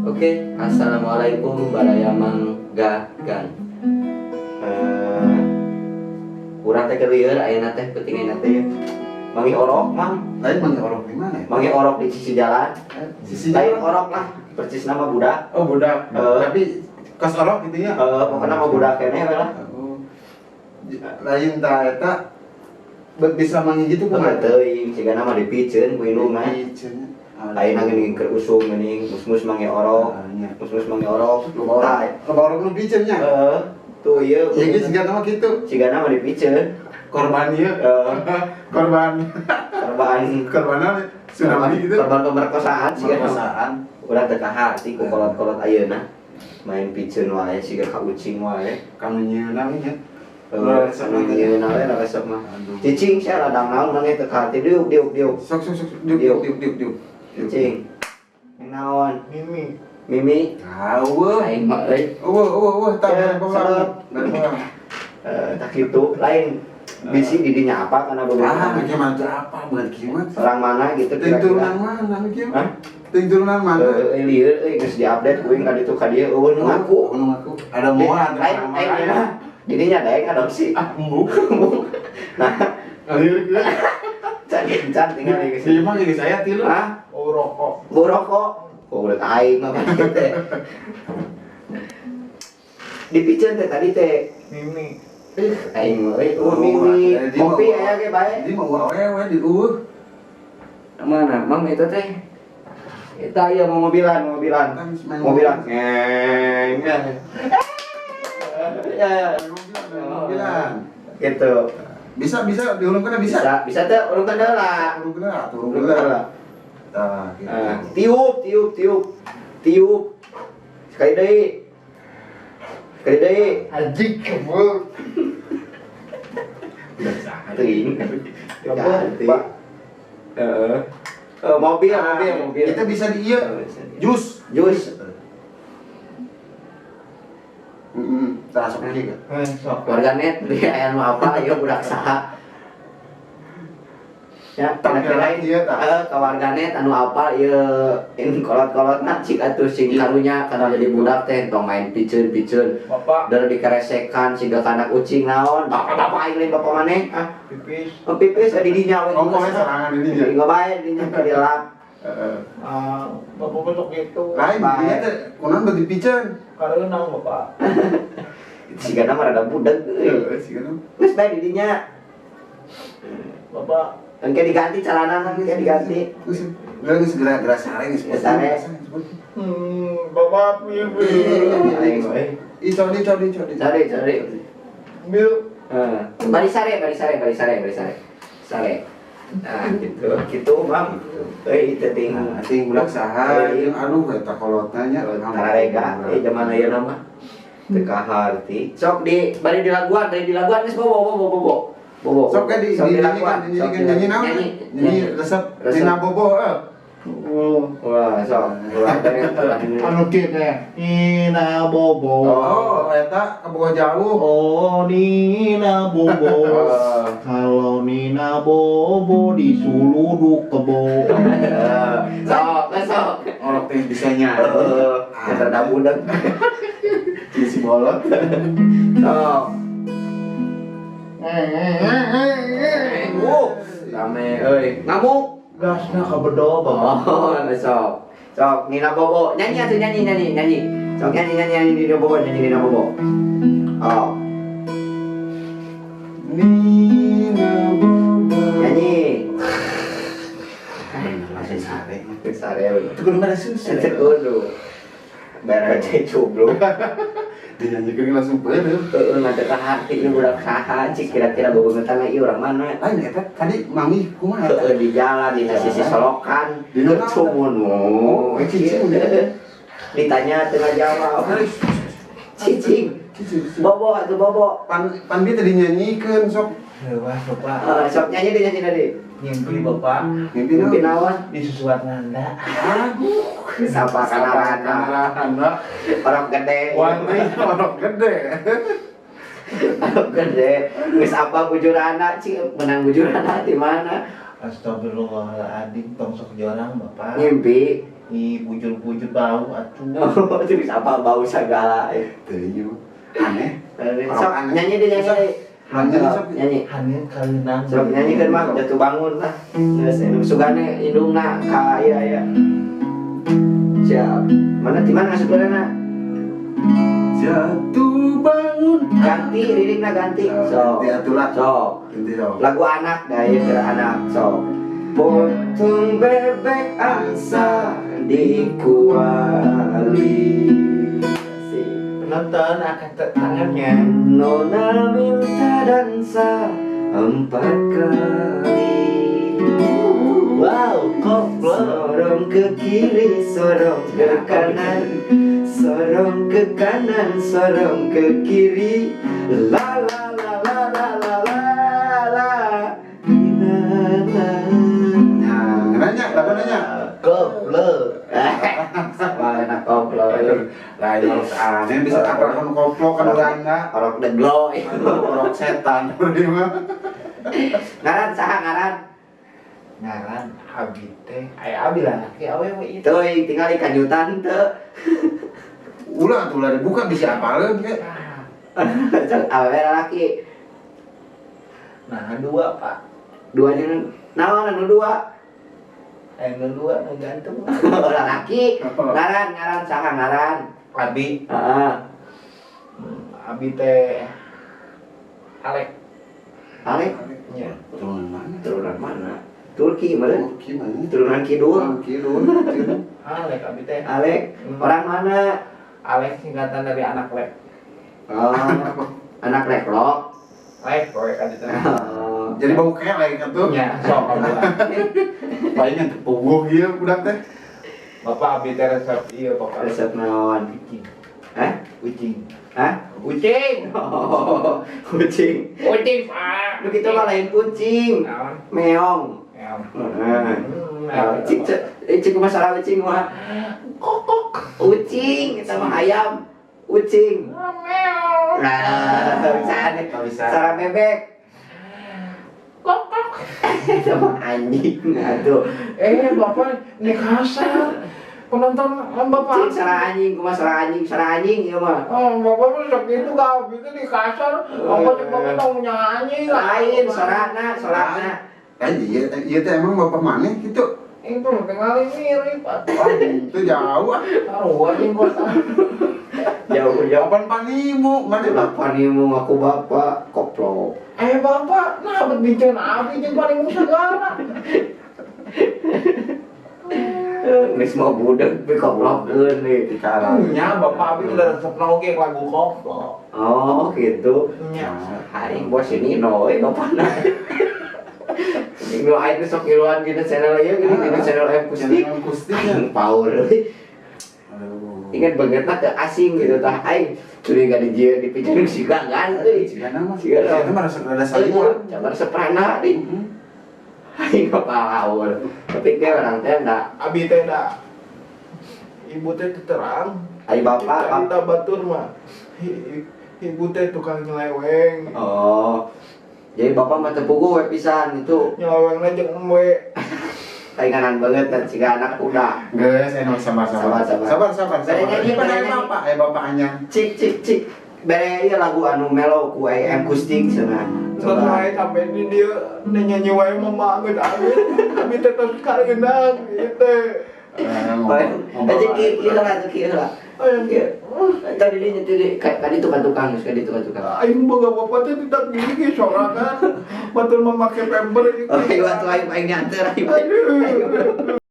Oke, assalamualaikum baraya Mang Gagan. Eh, urang teh keur lieur ayeuna teh, penting ayeuna teh. Manggih orok, Mang. Lain manggih orok di mana ya? Manggih orok di sisi jalan. Sisi Lain jalan. Orok lah, persis nama budak. Oh, budak. Eh. Tapi kos orok gitu ya? Eh, pokoknya mah budak keneh we lah. Oh. Lain ta eta bisa manggih gitu kumaha? Teuing, sigana mah dipiceun ku indung mah. Dipiceun. Lain geuning keur usum geuning, mus-mus manggih orok. Ah, nya. Mus-mus manggih orok. Loba orok. Loba orok nu piceun nya. Heeh. Tuh ieu. Ya geus sigana mah kitu. Sigana mah dipiceun. Korban ieu. Heeh. Korban. Korban. Korban tsunami gitu. Korban pemerkosaan sih kan. Pemerkosaan. Ulah teu kaharti ku kolot-kolot ayeuna. Main piceun wae siga ka ucing wae. Kanu nyieuna nya. Heeh, anu nyieuna we resep mah. Aduh. Cicing sia ladang naon maneh teu kaharti, diuk diuk diuk. Sok sok sok, diuk diuk diuk diuk diuk. Cicing. Yang naon? Mimi. Mimi. Ah, eueuh. Aing mah euy. Eueuh eueuh eueuh, tah Ya, bohong. sedot. Bohong. Eh, tak kitu lain bisi didinya apa karena Ah, beberapa gimana tuh apa bukan gimana? orang mana gitu Ting kira-kira. turunan mana nu kieu? Hah? Ting turunan mana? Eh, lieur euy, geus diupdate kuing ka ditu ka dieu eueuh nu ngaku. Oh, nu ngaku. Ada moal, ada Lain nama lain lain. ya. Didinya daek ngadopsi. Ah, embung. Nah, Lieur kieu. can can tinggal di Si mah geus aya tilu. Hah? Oh, rokok. Bau rokok. Oh, udah aing mah teh. Dipiceun teh tadi teh. Mimi. Eh, aing mah euy, oh mimi. Kopi aya ge bae. Di mah awewe di eueuh. Mana? Mang eta teh. Eta aya mau mobilan, mobilan. Mobilan. Ngeng. Ya. Ya. Mobilan. Gitu. Bisa bisa diulungkeun bisa. Bisa, bisa teh ulungkeun heula. Ulungkeun heula, atuh Ulungkeun ulungkeun heula. heula. Tah, gitu. Ah, tiup, tiup, tiup. Tiup. Sekali deui. Sekali deui. Anjing kebul. Teuing. Kebul, Pak. Heeh. Eh, mobil, Ah, mobil, mobil. Kita bisa di ieu. Oh, bisa di- Jus. Jus. Heeh. Tah sok ieu. Eh, sok. Warganet di aya nu apa ieu budak saha. Ya, kira-kira Iya, tah. eh, ka warganet anu apa ieu in kolot-kolotna cik atuh sing karunya kana jadi budak teh tong main piceun-piceun. Bapak Dari dikeresekan siga kana ucing naon, bapak-bapak aing lain bapak maneh. Ah, pipis. oh, pipis di dinya we. Ngomongnya serangan ini ya. Nggak bae dinya ke dilap. Heeh. Ah, bapak besok gitu. Lain Bae. dinya teh kunaon beuti piceun. Karena bapak. Sigana mah rada budeg euy. Heeh, sigana. Geus bae di dinya. Bapak Engke diganti celana, engke diganti. Geus geus geura-geura sare geus. Geus sare. Bapak pipis. Aing we. Ih, codi codi codi. Cari cari. Mil. Heeh. Bari sare, bari sare, bari sare, bari sare. Sare. Nah, gitu. Gitu, Mang. Euy, teh ting. Nah, ting budak saha jeung aduh eta kolotna nya. Tararega, eh zaman ayeuna mah. Teu kaharti. Sok di bari dilaguan, bari dilaguan geus bobo bobo bobo. Bobo. Sok ke di Sok di dilaguan, nyanyikan sok nyanyikan nyanyi naon? Nyanyi. Nyanyi resep Resep. Nina Bobo eh. Oh. Wah, sok. Ulah beres ulah ini. Anu kieu teh. Nina Bobo. Oh, eta kabogoh jauh. Oh, Nina Bobo. Oh. Kalau Nina Bobo disuluduk kebo. Eh, sok, sok. Orok teh bisa nyanyi. Heeh, yang rada budeg. Jadi si bolot. Sok. Rame euy. Ngamuk. Gasna kabedo bapak. Oh, sok. Sok, Nina Bobo. Nyanyi atuh, nyanyi nyanyi nyanyi. Sok nyanyi nyanyi nyanyi Nina Bobo, nyanyi Nina Bobo. Oh, Nina Bobo. Nyanyi. Masih sare. Sare we. Itu kudu beres susah. Itu kudu. Beres cubluk. Dinyanyikan langsung beres. Heeh, ngadeg ka hati ieu budak saha cik kira-kira bebeungetan ieu urang mana. Lain eta tadi manggih kumaha eta? Heeh, di jalan di sisi solokan. Di mana? Cumun. Oh, cicing. Ditanya tengah jawab. Cicing. Cicing. Bobo atuh bobo. Pan pan dia tadi nyanyikan sok. Wah, bapak. Eh, sok nyanyi deh, nyanyi tadi. Ngimpi bapak Mimpi Mimpi naon? naon? di susuan Nanda. Aduh. Sapa kana rana. Orang gede. Warna orok gede. Orang gede. Geus apa bujurana cing menang bujurana di mana? Astagfirullahaladzim, tong sok jorang Bapak. Ngimpi. Ih, bujur-bujur bau atuh. Oh, jadi apa bau segala. Teu aneh. Sok nyanyi deh, nyanyi deh. Nyanyi, sok. Nyanyi. Hanin kaleunang. Sok nyanyi kan mah jatuh bangun lah. Geus sugane indungna ka ieu aya. Siap. Mana di mana ngasupkeunna? Jatuh bangun. Ganti lirikna ganti. Sok. Ganti atuh lah. Sok. Ganti sok. Lagu anak dah ieu keur anak sok. Potong bebek angsa di kuali. Asik. Penonton angkat tangannya. Nona minta dansa 4 kali. Wow, koplo. Sorong ke kiri, sorong ke kanan, sorong ke kanan, sorong ke kiri. La la la la la la la la. Na na. Nah, nanya, lagu nanya. Koplo. Wah, enak koplo. Lain harus aneh bisa akrab kan koplo kan urangna. Orok deglo. Orok setan ieu mah. Ngaran saha ngaran? Ngaran abi teh. Aya abi lah, ki awewe ieu. Teuing tinggal kanjutan teu. Ulah atuh ulah dibuka bisa apaleun ge. Cek awewe lalaki. Nah, dua, Pak. Duanya naon anu dua? Aya nu dua nu gantung. Lalaki. Ngaran ngaran saha ngaran? Abi, Heeh. abi teh Alek. Alek Nya. Turunan mana? turunan mana? Turki mana? Turki mana? Turunan kidul. Kidul. Alek abi teh. Alek orang mana? Alek singkatan dari anak lek. Oh, anak leklok. Lek kowe kan itu. Oh. Jadi bau kelek atuh. Nya, sok abi lah. Palingan teu puguh ieu budak teh. Bapak abi teh resep ieu Bapak. Resep naon? Ucing. Hah? Ucing. Hah? Ucing. Oh, kucing. Ucing, Pak. Lu gitu mah lain kucing. Naon? Meong. Meong. Heeh. Cik cik cik masalah ucing mah. Kokok. Ucing sama ayam. Ucing. Meong. Nah, bisa Nggak bisa. Cara bebek. Kokok. Sama anjing aduh. Bapak ini kasar. Penonton Bapak. Cing sarang anjing, kumaha sarang anjing ieu mah. Oh, Bapak mah sok gitu gak gitu di kasar. Bapak cek Bapak tong punya anjing. Lain sorana, sorana. Iya, iya teh emang bapak maneh gitu. Itu tinggal mirip atuh. Oh, itu jauh ah. Taruh anjing kota. Jauh jauh. Kapan panimu? Mana Ulah panimu ngaku bapak koplok. Bapak, nah bet bincang abi jeung panimu segala. Geus mau budeg we koplokkeun nih. Nya bapak abi udah resep oge lagu koplo. Oh, gitu. Nya. Aing bos ini no we bapana. Minggu aing sok ngiluan dina channel ieu gini dina channel M Kustik. Channel Kustik. Aing power euy. Ingat banget lah ke asing gitu tah aing curiga di jieu dipijeun si gagan euy. Cigana mah. Cigana. Cigana mah resep rada saliwat. Cabar seprana di. Aing power. Tapi ge orang teh da Abi teh da. Ibu teh terang. Ai bapak cerita batur mah. Ibu teh tukang nyeleweng. Oh. Jadi bapak mah teu puguh we pisan itu. Nyelewengna jeung embe. Kainganan banget dan siga anak kuda. Geus enak sabar sabar. Sabar Sabar sabar. Bere nyanyi, Ini bere pada nyanyi. bapak, bapak anyang. Cik cik cik. Bere ieu lagu anu melo ku AM Kustik cenah. Terus wae sampai di dia nyanyi wae mah banget abi. Abi teh tos kareunang ieu teh. Aja kieu kieu lah tuh kieu lah. Kieu. Tadi dia nyetir kayak tadi tukang-tukang, geus ka tukang. Aing boga bapak teh tidak gini ge sorangan. Batur mah make pember Oke, waktu aing aing nyanter aing. Aduh.